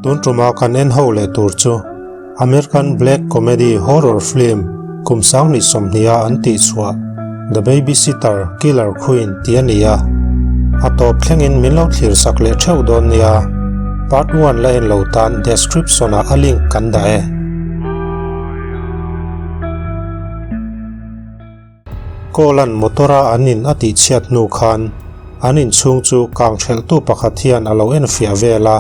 Tun tuma kan en ho leh tur chu American black comedy horror film kum sanghnih sawmhniha an tih chhuah The Babysitter Killer Queen tih a ni a. A tawp thlengin min lo thlir sak leh theuh dawn nia. Part one la en lo tan description ah a link kan dah e. Kawla'n motor-a an in a tihchhiat hnu khan an inchhung chu kang hrelhtu pakhat hian a lo enfiah vel a.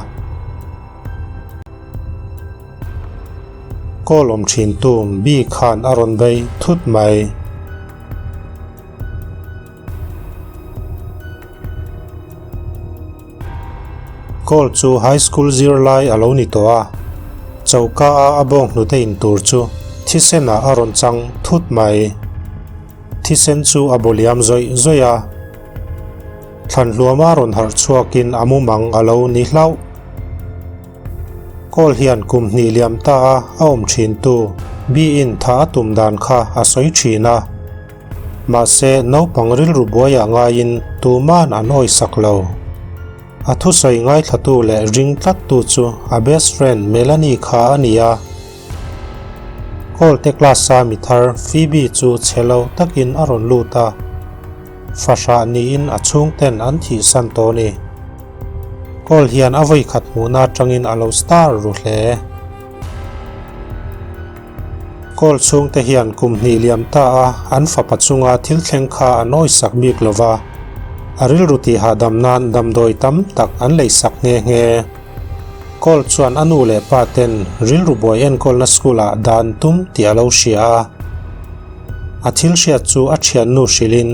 Kawl awm thintu Bee khan a rawn bei thut mai. Kawl chu high school zirlai a lo ni tawh a, choka a a bawng hnute in tur chu thisen ah a rawn chang thut mai. Thisen chu a baw liam zawih zawih a, thlan hluama rawn harh chhuakin a mumang a lo ni hlauh. Kawl hian kum hnih liam ta a a awm thin tu Bee-in tha a tum dan kha a sawi thin a. Mahse, naupang rilru buaiah ngaiin tuman an awisak lo. A thusawi ngaithlatu leh ring tlattu chu a best friend Melanie kha a ni a. Call te class-a mi thar Phoebe chu chhe lo takin a rawn lut a, fahrah niin a chhungten an thihsan tawh a ni. Call hian a vawikhat hmuhna atangin a lo star ru hle. Kawl chhungte hian kum hnih liam ta a an fapa chunga thil thleng kha an awisak bik lo va, a rilru tih hahdam nan damdawi tam tak an leisak nghe nghe. Kawl chuan a nu leh pa ten rilru buai enkawlna school ah dan tum tih a lo hria a. A thil hriat chu a thiannu hrilhin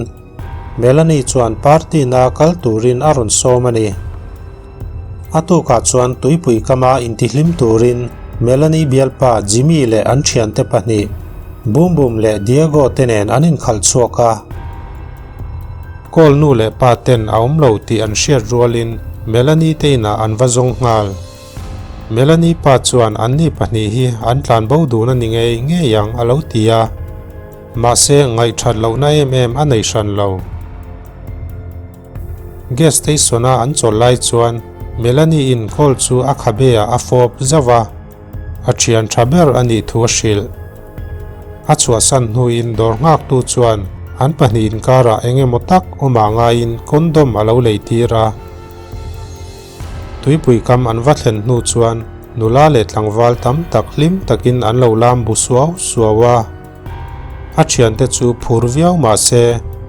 Melanie chuan party na kal turin a rawn sawm a ni. A tukah chuan tuipui kama intihlim turin Melanie bialpa Jimmy leh an thiante pahnih Boom Boom leh Diego te nen an inkhalh chhuak a. Call nu leh pa ten a awm lo tih an hriat rualin Melanie te inah an va zawng nghal. Melanie pa chuan anni pahnih hi an tlanbo dun a ni ngei ngei ang a lo ti a. Mahse ngaihthat lohna em em a nei hran lo. Gas station a an chawl lai chuan Melanie in call chu a khabe ah a fawp zauh a, a thian tha ber a nih thu a hrilh. A chhuahsan hnuin dawr nghaktu chuan an pahnih inkarah eng emaw tak awmah ngaiin condom a lo lei tir a. Tuipui kam an va thlen hnu chuan nula leh tlangval tam tak hlim takin an lo lam bu suau suau a. A thiante chu phur viau mah se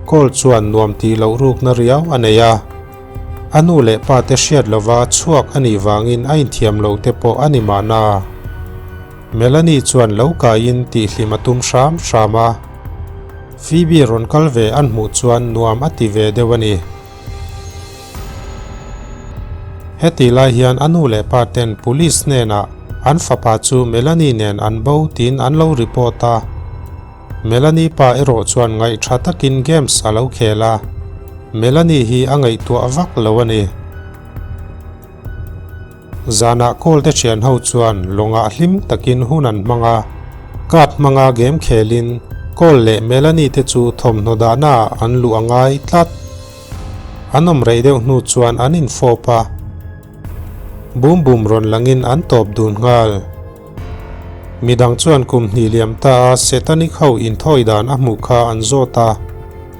Cole chuan nuam tih loh rukna riau a nei a. A nu leh pa te hriat lova chhuak a nih vangin a inthiam lo te pawh a ni mahna. Melanie chuan lo kaiin tihhlim a tum hram hram a. Phoebe rawn kal ve an hmuh chuan nuam a ti ve deuh a ni. Heti lai hian a nu leh pa ten police hnenah an fapa chu Melanie nen an bo tiin an lo report a. Melanie pa erawh chuan ngaihtha takin games a lo khel a, Melanie hi a ngaihtuah vak lo a ni. Zanah Kawl te thian ho chuan lawngah hlim takin hun an hmang a, card hmanga game khelin Kawl leh Melanie te chu thawmhnaw dahnaah an luh a ngai tlat. An awm rei deuh hnu chuan an infawp a, Boom Boom rawn langin an tawp dun nghal. Midang chuan kum hnih liam ta a Satanic ho inthawi dan a hmuh kha an zawt a,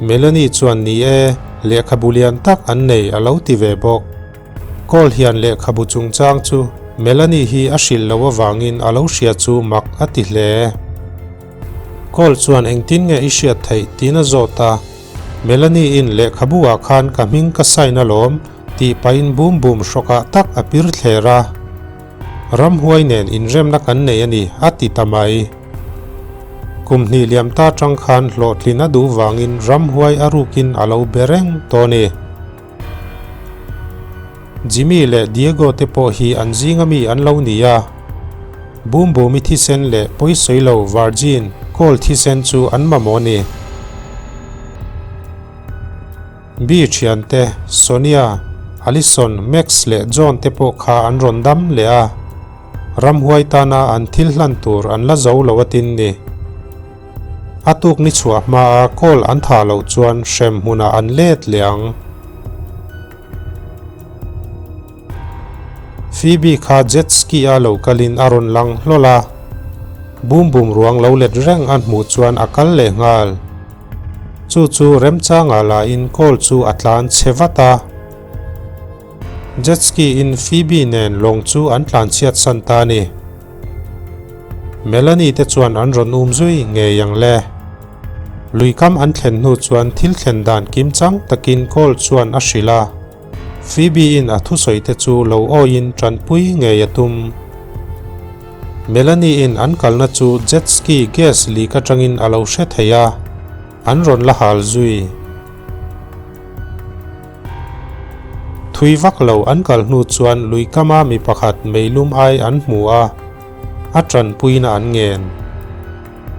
Melanie chuan ni e, lehkhabu lian tak an nei a lo ti ve bawk. Cole hian lehkhabu chungchang chu Melanie hi a hrilh loh avangin a lo hria chu mak a ti hle. Cole chuan engtin nge i hriat theih tiin a zawt a, Melanie in lehkhabu ah khan ka hming ka sign alawm tih pahin boom boom hrawkah tak a pir thler a. Ramhuai nen inremna kan nei a ni a ti ta mai. Kum hnih liam ta tang khan hlawhtlin a duh vangin ramhuai a rukin a lo be reng tawh a ni. Jimmy leh Diego te pawh hi an zinga mi an lo ni a. Boom Boom-i thisen leh pawisawi lo Virgin Cole thisen chu an mamawh a ni. Bee thiante Sonia, Allison, Max leh John te pawh kha an rawn dam leh a. Ramhuai tana an thil hlan tur an la zo lo atin ni. A tuk ni chhuah hmaa call an thah loh chuan hrem hmunah an let leh ang. Phoebe kha jet ski a lo kalin a rawn lang hlawl a. Boom Boom ruang lo let reng a hmuh chuan a kal leh nghal. Chu chu remchangah lahin Cole chu a tlan chhe vat a. Jet ski in Phoebe nen lawng chu an tlan chhiat san ta a ni. Melanie te chuan an rawn um zui ngei ang le. Lui kam an thlen hnu chuan thil thlen dan kim chang takin Cole chuan a hrilh a. Phoebe in a thusawi te chu lo awiin tanpui ngei a tum. Melanie in an kalna chu jet ski gas leak atangin a lo hre thei a, an rawn la hal zui. Thui vak lo an kal hnu chuan lui kama mi pakhat meilum ai an hmu a, a tanpuina an ngen.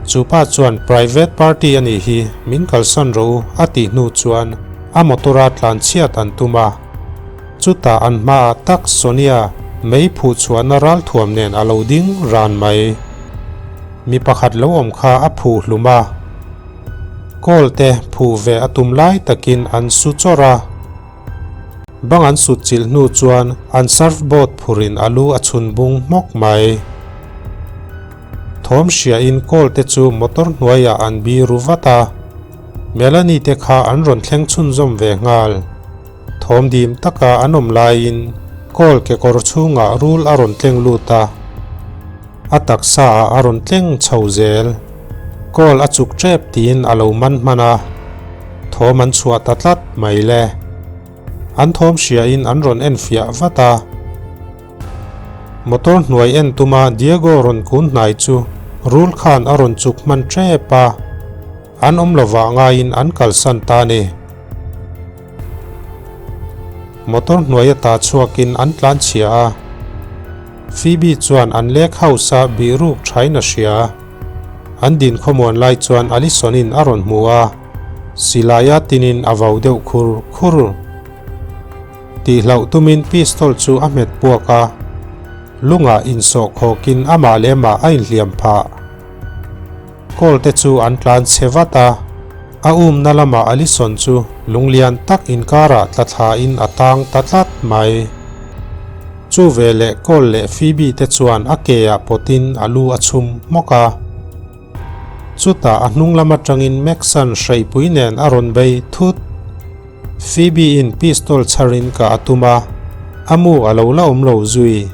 Chu pa chuan private party a nih hi, min kalsan rawh u a tih hnu chuan a motor a tlan chhiat an tum a. Chutah an hmaah tak Sonia mei phuh chhuahna ralthuam nen a lo ding ran mai. Mi pakhat lo awm kha a phuh hlum a. Kawl te phuh ve a tum lai takin an su chawrh a. Bang an sut chilh hnu chuan an surfboard phurin a lu a chhun bung hmawk mai. Thawm hriain kawl te chu motor hnuaiah an biru vat a. Melanie te kha an rawn thleng chhunzawm ve nghal. Thawm dim taka an awm laiin kawl kekawr chhungah rul a rawn tleng lut a. A taksa ah a rawn tleng chho zel. Kawl a chuk tep tiin a lo man hman a. Thawm an chhuah ta tlat mai le. An thawm hriain an rawn enfiah vat a. Motor hnuai en tuma Diego rawn kun hnai chu rul khan a rawn chuk hman tep a. An awm lovah ngaiin an kalsan ta a ni. Motor hnuai ata chhuakin an tlanchhia a. Phoebe chuan an lake house a bihruk thain a hria. An din khawmuan lai chuan Allison-in a rawn hmu a, silaia tinin a vau deuh khur khur. Tihhlauh tumin pistol chu a hmet puak a, lungah insawh khawkin amah leh amah a inhliam phah. Kawl te chu an tlan chhe vat a, a umna lamah Allison chu lunglian tak inkarah tla thlain a tang ta tlat mai. Chu veleh Kawl leh Phoebe te chuan a ke ah pawtin a lu a chhum hmawk a. Chutah a hnung lam atangin Max-a'n hreipui nen a rawn bei thut. Phoebe-in pistol chharin kah a tum a, a mu a lo la awm lo zui.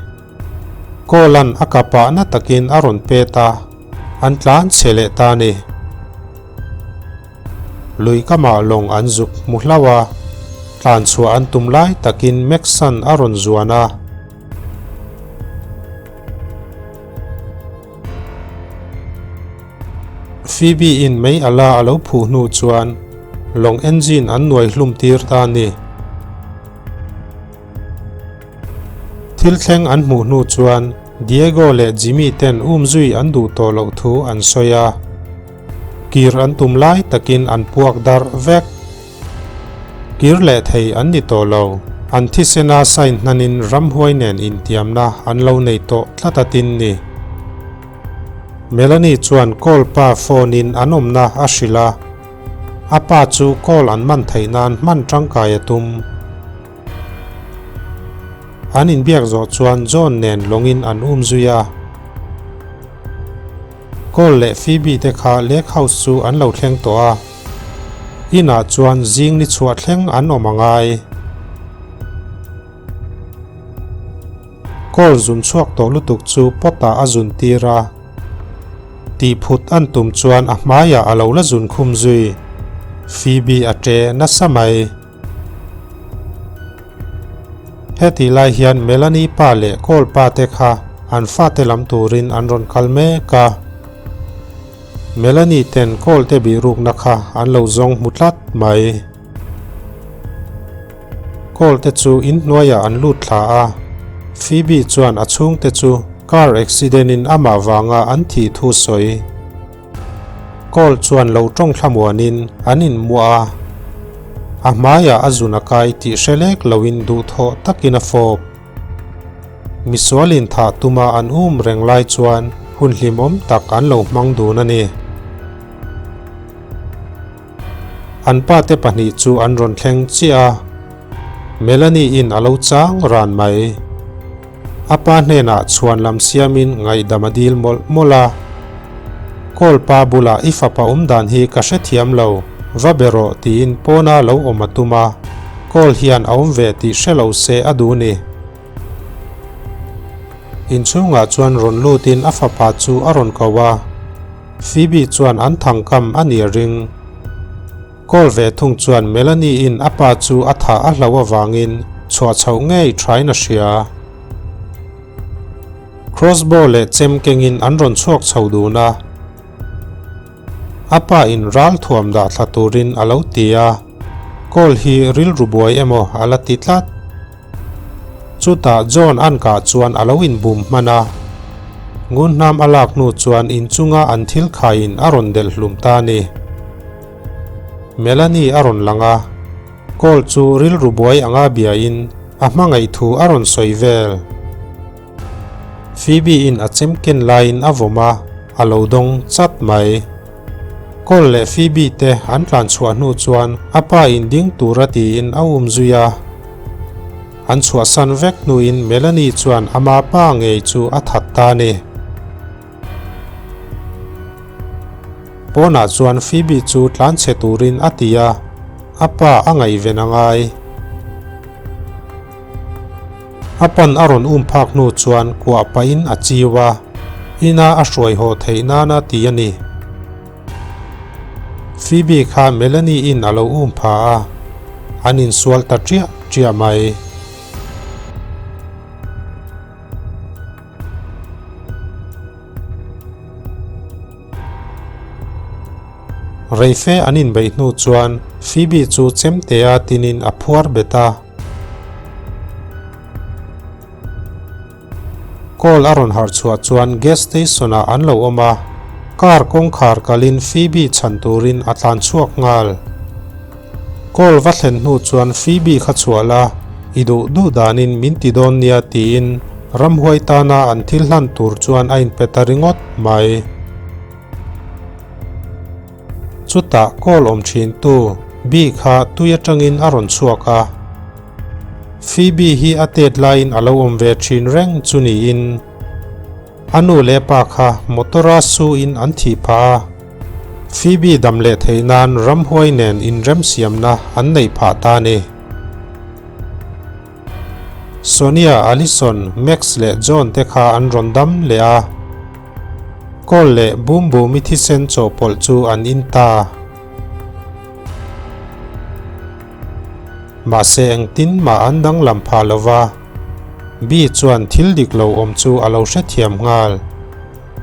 Kawla'n a kapah na takin a rawn pet a, an tlan chhe leh ta a ni. Lui kamah lawng an zuk hmu hlauh a, tlan chhuah an tum lai takin Max-a'n a rawn zuan a. Phoebe-in mei ala a lo phuh hnu chuan lawng engine an nuai hlum tir ta a ni. Thil thleng an hmuh hnu chuan Diego leh Jimmy ten umzui an duh tawh loh thu an sawi a. Kir an tum lai takin an puak darh vek. Kir leh thei an ni tawh lo. An thisena sign hnanin ramhuai nen intiamna an lo nei tawh tlat a tin ni. Melanie chuan call pa phone in an awmna a hrilh a. A pa chu call an man theih nan hman tangkai a tum. An inbiak zawh chuan John nen lawngin an um zui a. Cole leh Phoebe te kha Lake House chu an lo thleng tawh a. Inah chuan zing ni chhuah thleng an awm a ngai. Cole zun chhuak tawh lutuk chu pot ah a zun tir a. Tih phut an tum chuan a hmaiah a lo la zun khum zui. Phoebe a ṭe nasa mai. Hetih lai hian Melanie pa leh Cole pa te kha an fate lam turin an rawn kal mek a. Melanie ten Cole te bihrukna kha an lo zawng hmu tlat mai. Cole te chu inhnuaiah an lut thla a, Phoebe chuan a chhungte chu car accident in amah vanga an thih thu sawi. Cole chuan lo tawng thlamuanin an inmuah a, a hmaiah a zun a kai tih hre lek loin duhthawh takin a fawp. Misualin thah tuma an um reng lai chuan hun hlimawm tak an lo hmang dun a ni. An pate pahnih chu an rawn thleng chiah a, Melanie-in a lo chang ran mai. A pa hnenah chhuanlam siamin ngaihdam a dil mawlh mawlh a. Kawl pa bulah i fapa awm dan hi ka hrethiam lo, va be rawh tiin pawna lo awm a tum a, Kawl hian a awm ve tih hre lo se a duh ni. Inchhungah chuan rawn lutin a fapa chu a rawn ko a, Phoebe chuan an thangkam a nih a ring. Kawl ve thung chuan Melanie-in a pa chu a thah a hlauh avangin chhuah chhoh ngei thain a hria. Crossbow leh chem kengin an rawn chhuak chho dun a. A pa in ral thuam dah thla turin a lo ti a, Kawl hi rilru buai emaw a la ti tlat. Chutah John an kah chuan a lo inbum hman a. Ngunhnam a lak hnu chuan inchunga an thil khaiin a rawn delh hlum ta a ni. Melanie a rawn lang a, Cole chu rilru buai anga biain a hmangaih thu a rawn sawi vel. Phoebe-in a chem ken laiin a vawm a, a lo dawng chat mai. Cole leh Phoebe te an tlan chhuah hnu chuan a pa in ding tura tiin a um zui a. An chhuahsan vek hnuin Melanie chuan ama pa ngei chu a that ta a ni. Pawnah chuan Phoebe chu tlanchhe turin a ti a, a pa a ngaihven a ngai. A pan a rawn um phak hnu chuan kuah pahin a chiu a, ina a hruai haw theih nana ti a ni. Phoebe kha Melanie-in a lo um pha a, an insual ta ṭiah ṭiah mai. Reife an inbeih hnu chuan Phoebe chu chemtea tinin a phuar bet a. Call a rawn harh chhuah chuan gas station ah an lo awm a, car kawngkhar kalin Phoebe chhan turin a tlan chhuak nghal. Call va thlen hnu chuan Phoebe kha chhuah la, i duh duh danin min ti dawn nia tiin ramhuai tana an thil hlan tur chuan a inpe ta ringawt mai. Chutah call awm thintu Bee kha tui atangin a rawn chhuak a. Phoebe hi a tet laiin a lo awm ve thin reng chu niin A nu leh pa kha motor-a su-in an thih phah a, Phoebe dam leh theih nan ramhuai nen inremsiamna an neih phah ta a ni. Sonia, Alison, Max leh John te kha an rawn dam leh a, Cole leh Boom Boom-i thisen chawhpawlh chu an in ta. Mahse engtin mah an danglam phah lo va. Bee chuan thil dik lo awm chu a lo hrethiam nghal.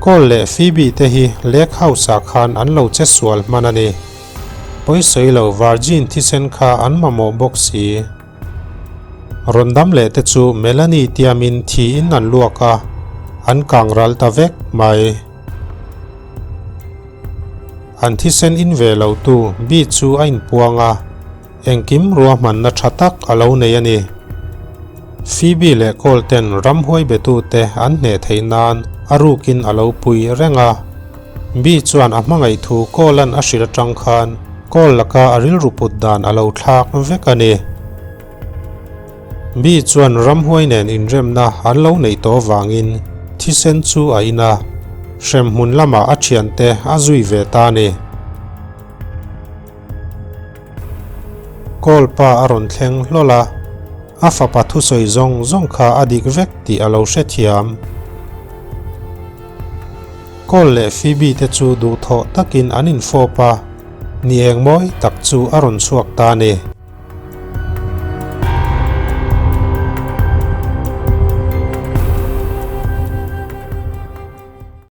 Cole leh Phoebe te hi lake house ah khan an lo che sual hman a ni. Pawisawi lo virgin thisen kha an mamawh bawk si. Rawn dam leh te chu Melanie tiamin thiin an luak a, an kang ral ta vek mai. An thisen in ve lo tu Bee chu a inpuang a. Engkim ruahmanna tha tak a lo nei a ni. Phoebe leh Cole ten ramhuai betute an hneh theih nan a rukin a lo pui reng a. Bee chuan a hmangaih thu Cole-a'n a hrilh atang khan Cole laka a rilru put dan a lo thlak vek a ni. Bee chuan ramhuai nen inremna an lo neih tawh avangin thisen chu a in a, hremhmun lamah a thiante a zui ve ta a ni. Kawl pa a rawn thleng hlawl a, a fapa thusawi zawng zawng kha a dik vek tih a lo hrethiam. Kawl leh Phoebe te chu duhthawh takin an infawp a, ni eng mawi tak chu a rawn chhuak ta a ni.